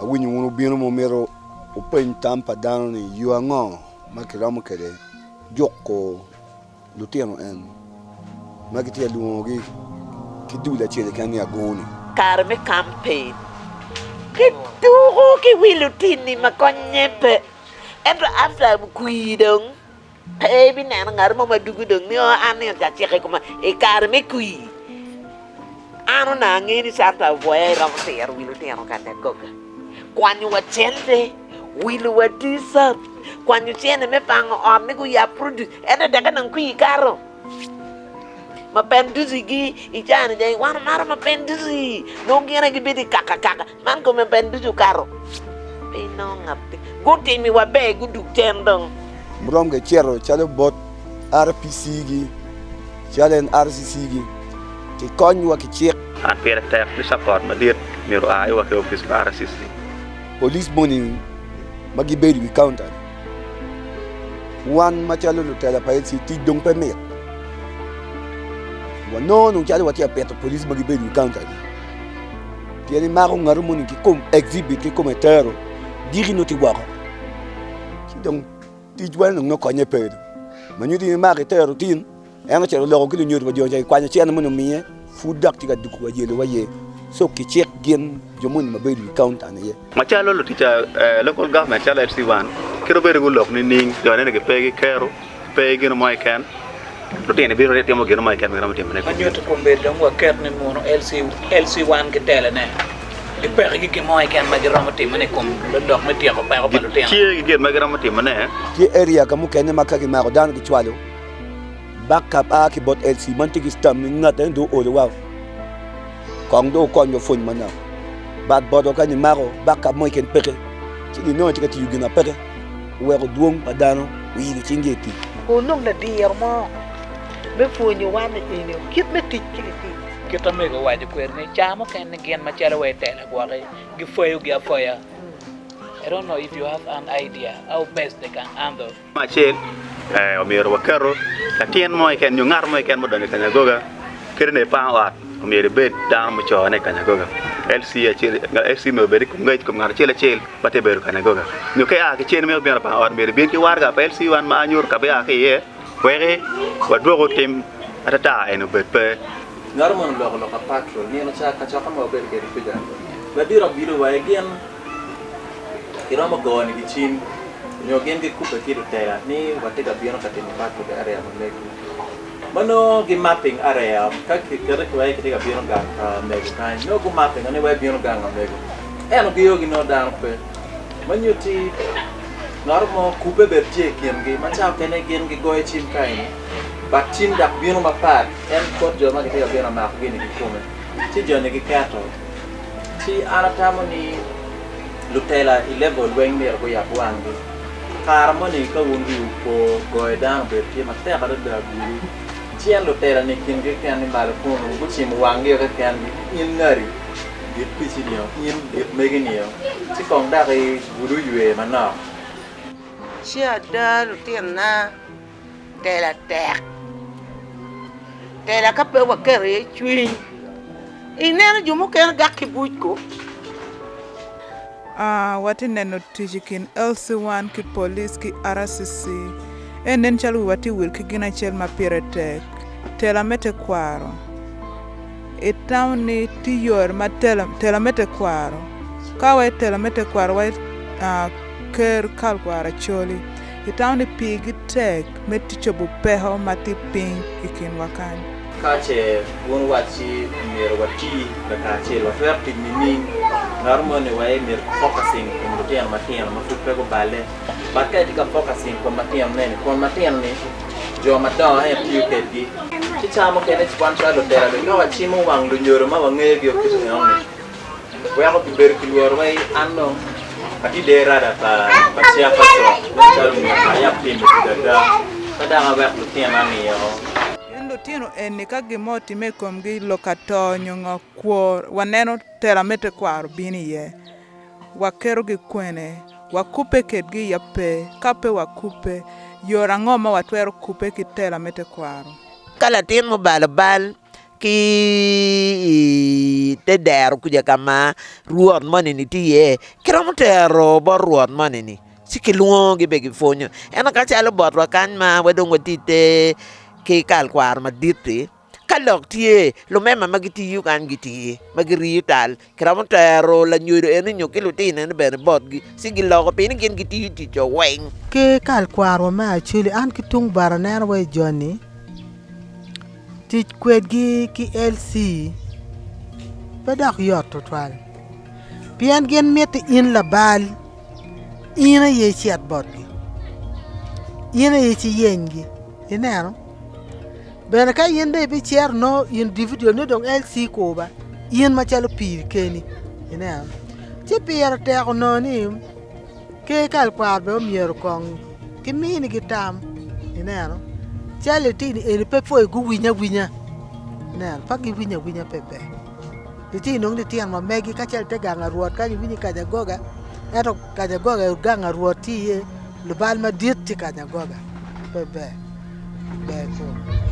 Awinyo wun wubino ma wumito wupeny tam pa dano ni yo ango ma kiromo kwede juko lutino en ma gitye ka lwongogi ki dul acel keken ni agoni. Kare me kampen, kituko ki wi lutini ma konye pe. Ento after kwir dong, pe ibineno ngat mo ma dugo dong ni oh an nino ca aciko i koma. I kare me kwir, an onongo angeyo ni Santa obwoya iromo tiro wi lutino ka nagoga. Kwanyo wa cente, wilo wa t-shirt, kwanyo cente me pango ot ni guyab produce, ento teke dong kwir kato. Ma pen ducu-gi i caa-ni jang wan wamato ma pen ducu nongo gin aye gibedo i kaka kaka man kome pen ducu okato pe inongo ngat gutimiwa ber gudug cen dong. Murom gicito calo bot RPC gi calo en RCC gi kikony wa ki cik. An pire tek ni support madit myero oa i wa ki opic pa RCC. Police moni ma gibedo i wi counter ni wan macalo lutela pa LC tic dong pe mit. Wanongo dong calo watye ka pito police ma gibedo i wi counter ni pien imako ngat moni ki kom exhibit ki kome tero diki nongo tye woko ci dong ticwa ni dong nongo konye pe dong ma nyuto in imako itero tin En ocito oloko ki lunyodo pa jo ca, kikwanyo cente moni omiye, pud dok tye ka dwogo wa yelo wa ye. So kicik gin jo moni ma bedo i wi kaunta ni aye. Macalo lutic local government calo LC one kit obedo gulok nining jo nene gipe ki kero pe ki gino mo keken lutino bino timo gino mo keken ma giromo timone. Ma nyuto kombeddi dong waket ni muno LC one ki telone gipeke ki gin mo keken ma giromo timone i kom lok me tyeko peko pa lutino. Gitye ki gin ma giromo timone. Tye area ka mukene ma ka kimako dano gicwalo. Backup a ki bot LC man tye ki stamp ni ngat eni dong oolo wa kong dong okony wa pwony manok but botwa kany imako backup mo keken peke ci ginongo tye ka tiyo gin ma peke oweko dwong pa dano oilo cingi i tic. Onong ladiro mo me pwonyo wan eni kit me tic ki litino. Kit ma mego owaco kwede ni ca mukene gin macalo wa i tela gwoki gipwayogi apwaya. I don't know if you have an idea how best they can handle. Me acel, omyero waketo latin mo keken nyo ngat mo keken ma odonyo i kanyagoga kadi nongo ipango ot omyero ibed dano mucone i kanyagoga. LC acel LC myero obed i kom ngec i kom ngat acel acel ma tye ka bedo i kanyagoga nyo ka ia ki cen mito bino pango ot myero ibin ki waraga pa LC wan ma nyuto ka ma ia ki iye weki wadwoku tim atata eni obed pe. Ngat moni oloko lok pa patrol nino ca kacokke ma wabedo kwede kuca ladit obido wa i gin Kiromo goni ki cim nyo gin gikubbe ki lutela ni watye ka bino ka timo patrol i area ma megi. Ma nongo gi mapping area ka kikete ki wai kitye ka bino gang pa mego kany nongo gu mapping ni wai bino gang amego ento gio gi nongo dano pe ma nyutti ngat mo kubbe bene tye i kingi ma ca okene gin gigoyo cim ka eni but cim dok bino mapat en bot jo ma gitye ka bino mako gini kikome ci joni giketo Ci an atamo ni lutela i level weng myero guyab wanggi. Kare moni ka wun wiwu po, goyo dano obedo tye matek adada bulu. Ci en lutela-ni i kingi keken ni malo kunu gucimo wanggi-o kekengi ni in ngati git pici-nio, in git megi-nio, ci kong dok i gulu ywe manok. Ci ada lutinona tela tek, tela ka pe waketo iye cwiny, ineno jo mukene gak ki buc ko. Watye neno tic i kin LC1 ki police ki RCC. Ento nen calo wiwa tye wil ki gin acel ma pire tek, tela me tekwaro. Itamo ni tye yore ma tela me tekwaro, ka wa i tela me tekwaro wa i ker kal kwaro Acholi, Itamo ni pigi tek me cobo peko ma tye piny i kinwa kany? Ka ce wun wuwacci myero wati lakacel, watwero tic nining? Ngat moni waye myero ki focusing i kom lutino matino ma pud pe guballe. But ka itye ka focusing i kom matinone-ni, kun matino-ni jo madongo aye tiyo kedgi, ci cawa mukene wan calo lutela bene ka wacimo wang lunyodo ma wangeyogi o kit enoni, Weko gibedo ki lworo wai an dong atye der rada pa pa chairperson nen calo myero ayab timo tic ada pe dok awek lutina nio. Pien lutino eni ka gin mo otimme i komgi lok ato nyo ngo kwo waneno tela me tekwaro bino iye waketogi kwene wakubbe kedgi ya pe ka pe wakubbe yore ango ma watwero kubbe ki tela me tekwaro. Ka latin mubalo bal. ki i te dero kuca ka ma rwot moni-ni tye iye, kiromo tero bot rwot moni-ni ci kilwongogi bene gipwonyo. Ento ka calo botwa kany ma wa dong watye i te ki kal kwaro madit-ti, ka lok tye lumema ma gitiyo kany gitye ma giriyo tal kiromo tero lanyodo eni nyo ki lutino eni bene botgi ci giloko pien ni gin gitiyo tic-co weng. Ki kal kwarwa me Acholi an ki tung bota aneno wa i joni tic kwedgi ki LC pe dok yot tutwal pien gin miti in labal in aye icit botgi in aye iciyenygi ineno. Bene ka in dong ibicito nongo individual nongo dong LC kur ba in macalo piri keni ineno ci pire tek onongo ni ker kal kwaro bene omyero kong ki minigi tam ineno calo litino eni pe pwoyo guwiny awinya ineno ka giwinyo awinya pe ber litino nongo litino ma megi ka calo ite gang pa Rwot kany iwinyo kanyagoga ento kanyagoga gang pa Rwot tye iye lubal madit tye kanyagoga pe ber. Ber kwo.